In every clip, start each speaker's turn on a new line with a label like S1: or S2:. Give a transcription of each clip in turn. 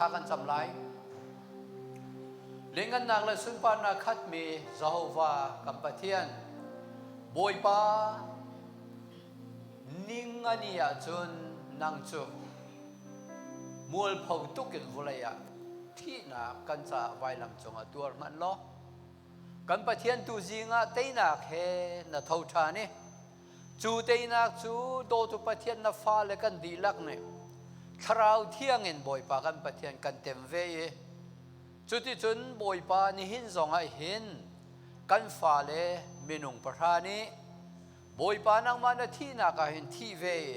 S1: Thla kan cam lai. Lianhngannak le sunparnak khatmi Jehovah kan Pathian, Bawipa, ning a ni ahcun nang cu mualpho tuk in vawlei ah thihnak kan caah vailam cungah tuar hmanh law, kan Pathian tu zing ah teinak he na tho ṭhan i Cu teinak cu dawtu Pathian na fale kan dihlak nih Thlarau Thiang in Bawipa kan Pathian kan tem ve i cuticun Bawipa nihin zongah hin kan fale minung pahra nih Bawipa nangmah na thihnak ah hin thih ve i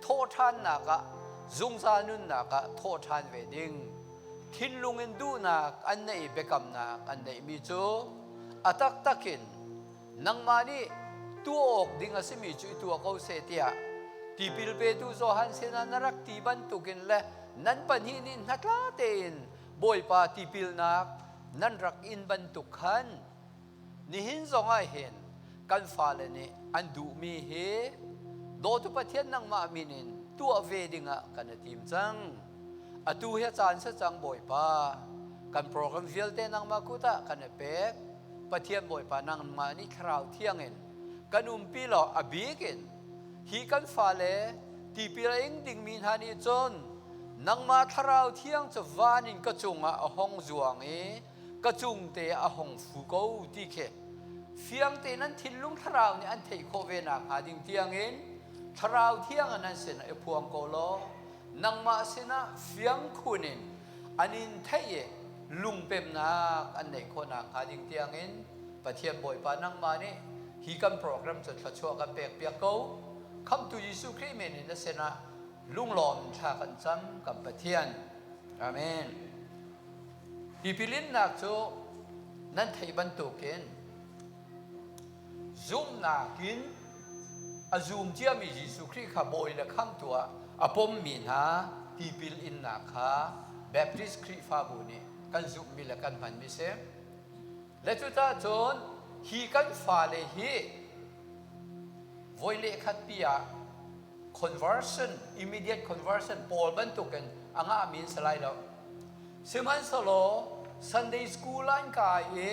S1: thawhṭhannak ah zungzal nunnak ah thawhṭhan ve ding thinlung in duhnak an neih i biakamnak an neihmi cu a taktak in nangmah nih tuah awk ding a simi cu i tuah ko seh tiah tipil petu Johan sinah na rak ti bantukin le nan pahnih nih hnatla tein Bawipa tipilnak nan rak in bantuk khan nihin zongah hin kan fale nih an duhmi hi dawtu Pathian nangmah min in tuah ve dingah kan i tim cang. Atu hi a caan si cang Bawipa. Kan program vialte nangmah kut ah kan i pek. Pathian Bawipa nangmah nih Thlarau Thiang in kan umpi law a bik in hi kan fale tipil a ing dingmi hna nih cun nangmah Thlarau Thiang cu van in ka cungah a hong zuang i ka cung te a hong fu ko ti khi fiang tein an thinlung thlarau nih an theih khawh ve nak hnga ding tiangin Thlarau Thiang in an sinah i phuang ko law nangmah sinah fiang khun in an in theih i lungpemnak an neih khawhnak hnga ding tiangin Pathian Bawipa nangmah nih hi kan program cu thluachuah kan pek piak ko. Khamtu Jesuh Khrih min in na sinah lunglawm thla kan cam kan Pathian. Amen. Tipilinnak cu nan theih bantukin Zumhnak in a zum ciami Jesuh Khrih kha bawi le khamtu ah a pommi hna tipil innak kha Baptist Khrihfabu nih kan zumhmi le kan hmanmi si. Le cucaah cun hi kan fale hi voi lehkhat pi ah conversion, immediate conversion pawl bantukin a ngahmi an si lai lo. Sihmanhsehlaw Sunday school an kai i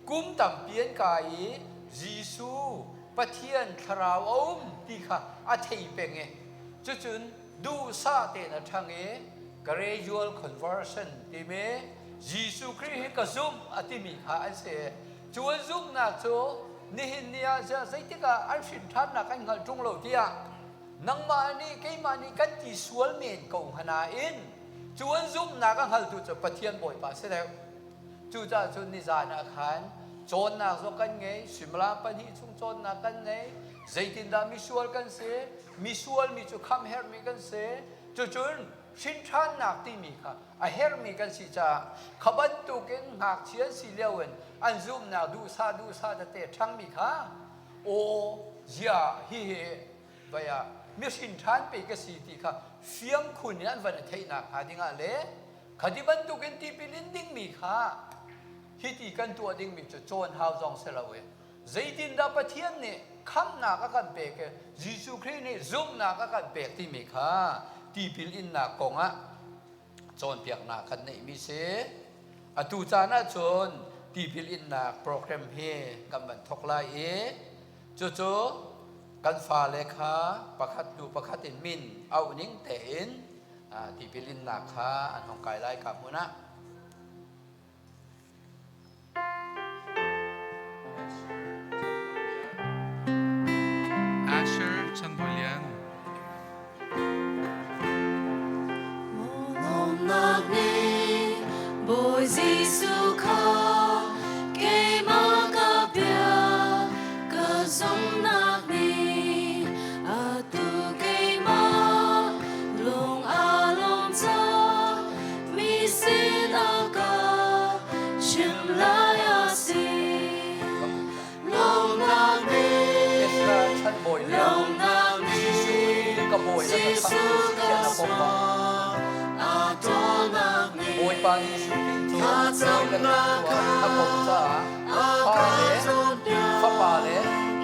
S1: kum tampi an kai i Jesuh Pathian thlarau a um ti kha a thei peng i cucun duhsah tein a ṭhang i gradual conversion timi Jesuh Khrih hi ka zumh a timi kha an si. Cu an zumhnak cu nihin ni ah zeitik ah an hrin ṭhannak an hngalh ṭung lo tiah nangmah nih keimah nih kan ti sual men ko hnga nain cu an zumhnak a hngaltu cu Pathian Bawipa si deuh. Cucaah cun nizan ah khan cawnnak zong kan ngei, suimilam pahnih chung cawnnak kan ngei. Zeitindah misual kan si? Misual mi cu khamh herhmi kan si. Cucun hrinṭhannak timi kha a herhmi kan si caah kha bantukin ngakchia an si lio in an zumhnak duhsah duhsah tete ṭhangmi kha aw zia hihi vai ah mihrin ṭhan pe ka si ti kha fiang khun in an van i theihnak hnga dingah le Khati bantukin tipil in dingmi kha hiti kan tuah dingmi cu cawn hau zong si lo i zeitindah Pathian nih khamhnak a kan pek i Jesuh Khrih nih zumhnak a kan pek timi kha tipil innak kongah cawnpiaknak kan neihmi si. Atu caan ahcun tipil innak program hi kan van thawk lai i cucu kan fale kha pakhat hnu pakhat in min auh ning tein tipil innak kha an hong kai lai ka hmun ah.
S2: Asher Chan Bawi Lian.
S3: Lawmnak nih Bawi Jesuh kha keimah ka bia ka zumhnak nih atu keimah lung aa lawm cang mi sin a ka chim lai a si lawmnak nih
S1: Ezra chan bawi le
S3: lawmnak
S1: Jesuh
S3: nih
S1: Khrih ka bawi le ka
S3: Jesuh
S1: khamhtu si
S3: ka
S1: tiah na pom bang
S3: a ṭawlnak nih
S1: Bawipa Jesuh Khrih cu bawi le
S3: thlacamnak
S1: khamhtu ah a pom caah
S3: a
S1: Pa
S3: ka
S1: le
S3: cawnpiak
S1: Fapa le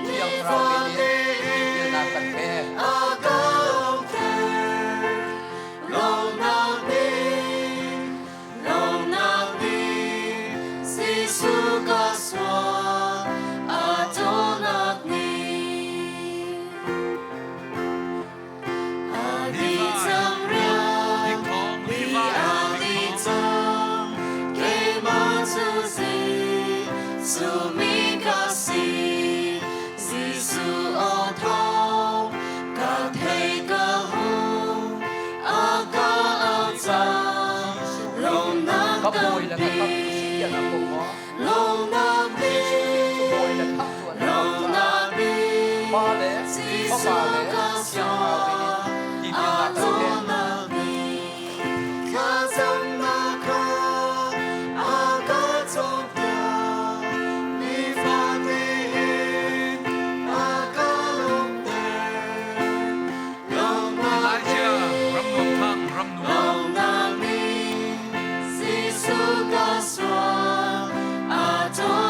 S1: Thiang Thlarau min in tipilnak kan pek.
S3: A ka lawmter lawmnak nih. Jesuh mi ka si. Jesuh aw thawng ka thei ka hmu, a ka au ca lawmnak
S1: Ka bawi le ka
S3: tampi.
S1: khamhtu si tiah na pom maw?
S3: Lawmnak
S1: Jesuh Khrih cu bawi le khamhtu an pom caah
S3: lawmnak bik,
S1: Pa le Fapa
S3: Jesuh
S1: le
S3: ka
S1: Thiang Thlarau min in
S3: aa
S1: tipilnak kan pek.
S3: dawhnak nih thlacamnak kha a ka cawnpiak. Nifate in a ka lawmhter. Lawmnak
S2: Elijah Ramnuam Thang Ramnuam.
S3: Lawmnak nih Jesuh ka sual aa dawhnak.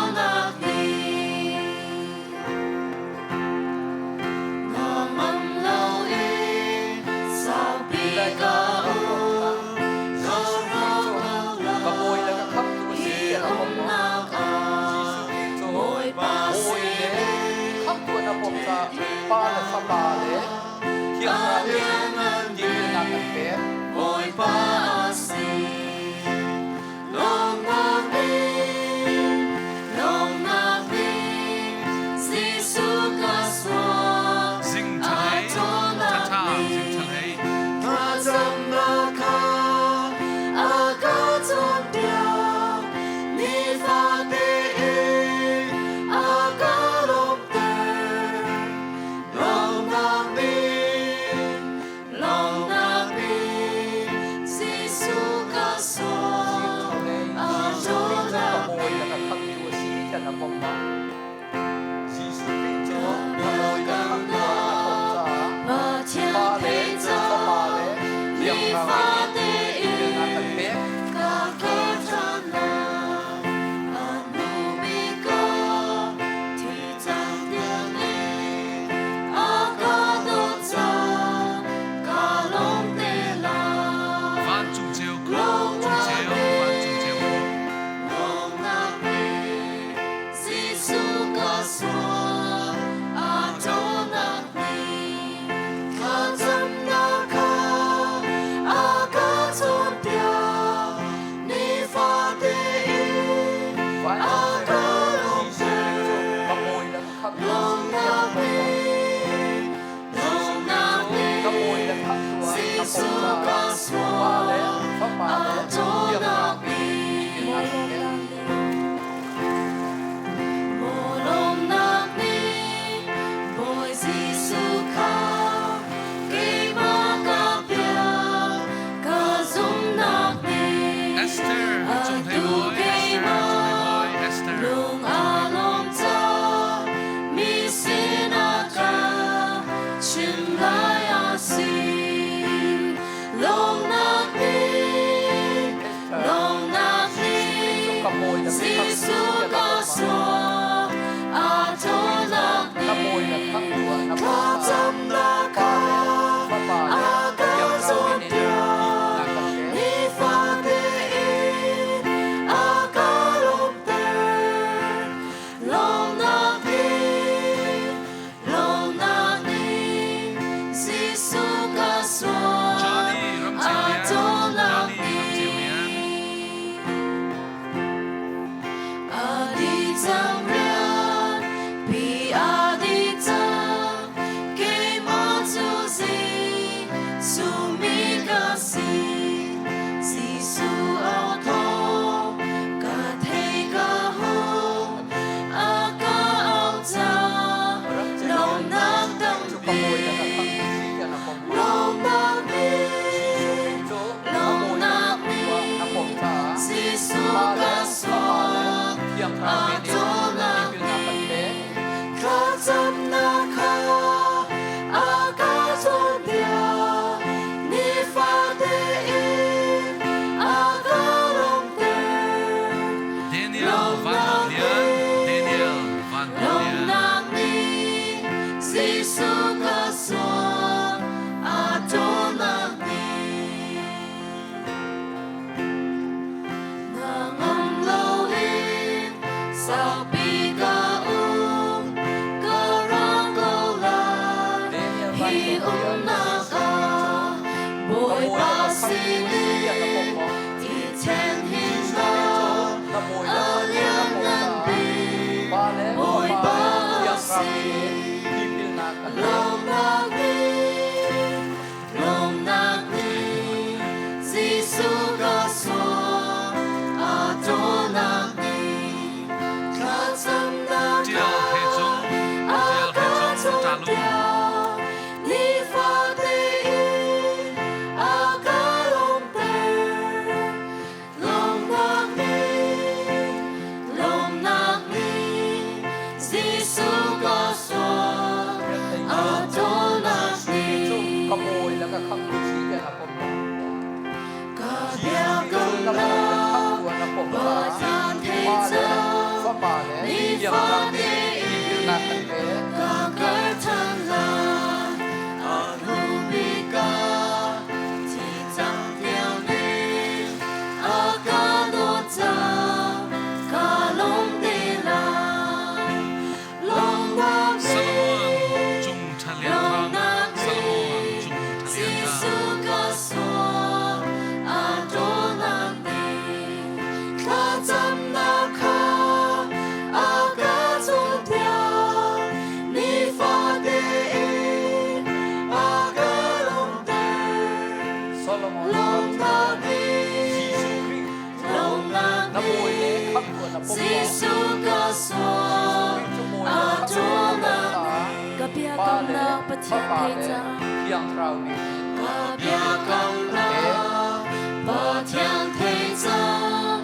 S3: Jesuh ka sual a ṭawlnak
S4: Ka biakamnak Pathian thei cang.
S1: Thiang Thlarau min
S3: Ka biakamnak Pathian thei cang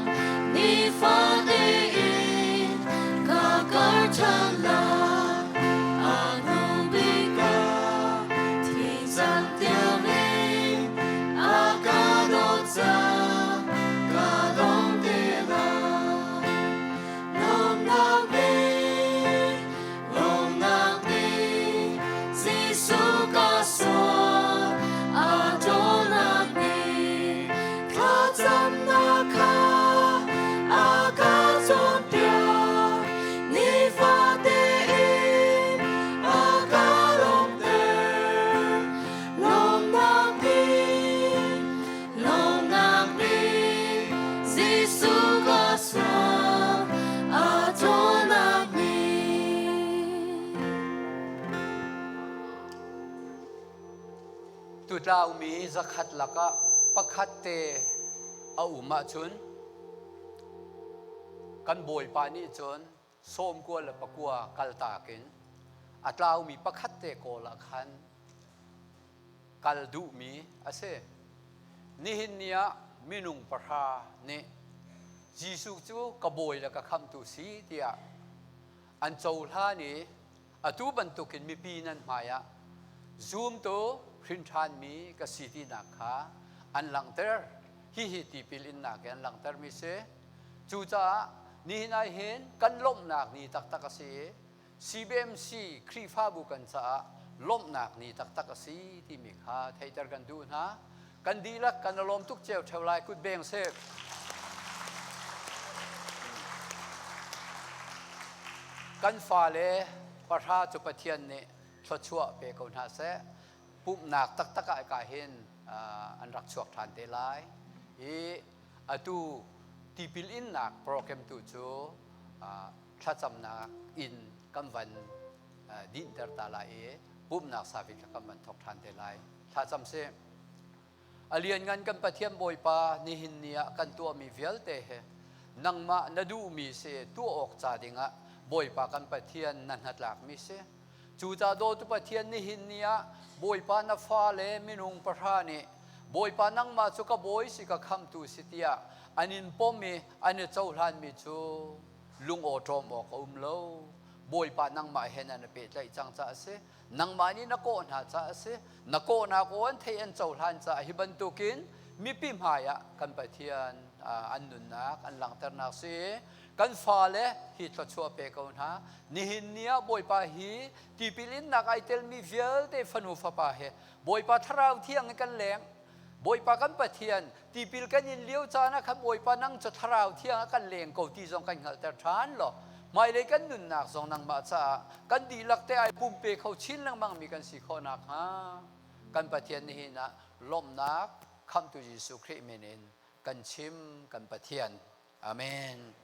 S3: nifate in ka kar ṭhan lai a hnu bik ah thihzan tiangin a ka dawt cang ka dong te lai lawmnak nih lawmnak nih Jesuh ka sual a ṭawlnak nih thlacamnak kha a ka cawnpiak nifate in a ka lawmhter lawmnak nih lawmnak nih Jesuh ka sual a ṭawlnak nih
S1: Tutlaumi zakhat lakah pakhat te a um ahcun kan Bawipa nih cun sawmkua le pakua kaltak in a tlaumi pakhat te kawl ah khan kal duhmi a si. Nihin ni ah minung pahra nih Jesuh cu ka bawi le ka khamhtu si tiah an cohlan i atu bantukin mipi nan hmaiah zumtu hrinṭhanmi ka si tinak kha an langhter. Hihi tipil innak in an langhtermi si. Cucaah nihin ah hin kan lawmhnak ni taktak a si i CBMC Khrihfabu kan caah lawmhnak ni taktak a si timi kha theihter kan duh hna. Kan dihlak kan i lawm tuk cio ṭheo lai kut beng seh. Kan fale pahra cu Pathian nih thluachuah pe ko hna seh. Pumhnak taktak ah ka hin an rak chuak ṭhan te lai. I atu tipil innak program tu cu thlacamnak in kan van dinhter ta lai i pumhnak service kha kan van thawk ṭhan te lai. Thlacam sih. A lianngan kan Pathian Bawipa nihin ni ah kan tuahmi vialte he nangmah na duhmi si tuah awk ca dingah Bawipa kan Pathian na hnatlakmi si. Cucaah dawtu Pathian nihin ni ah Bawipa na fale minung pahra nih Bawipa nangmah cu ka bawi si ka khamhtu si tiah an in pom i an i cohlanmi cu lungawṭawm awk a um lo. Bawipa nangmah he nan i pehtlaih cang caah a si. Nangmah nih na kawh hna caah a si. Na kawhnak aw an theih an cohlan caah hi bantukin mipi hmaiah kan Pathian an nunnak an langhternak si. Kan fale hi thluachuah pe ko hna. Nihin ni ah Bawipa hi tipil innak ai telmi vialte fanu fapa he Bawipa Thlarau Thiang in kan leng. Bawipa kan Pathian tipil kan in lio caan ah khan Bawipa nang cu Thlarau Thiang a kan leng ko ti zong kan hngalhter ṭhan law hmailei kan nunnak zong nangmah caah kan dihlak te ai pumpe kho chin lengmang mi kan si khawh nakhnga kan Pathian nihin ah lawmhnak khamhtu Jesuh Khrih min in kan chim kan Pathian. Amen.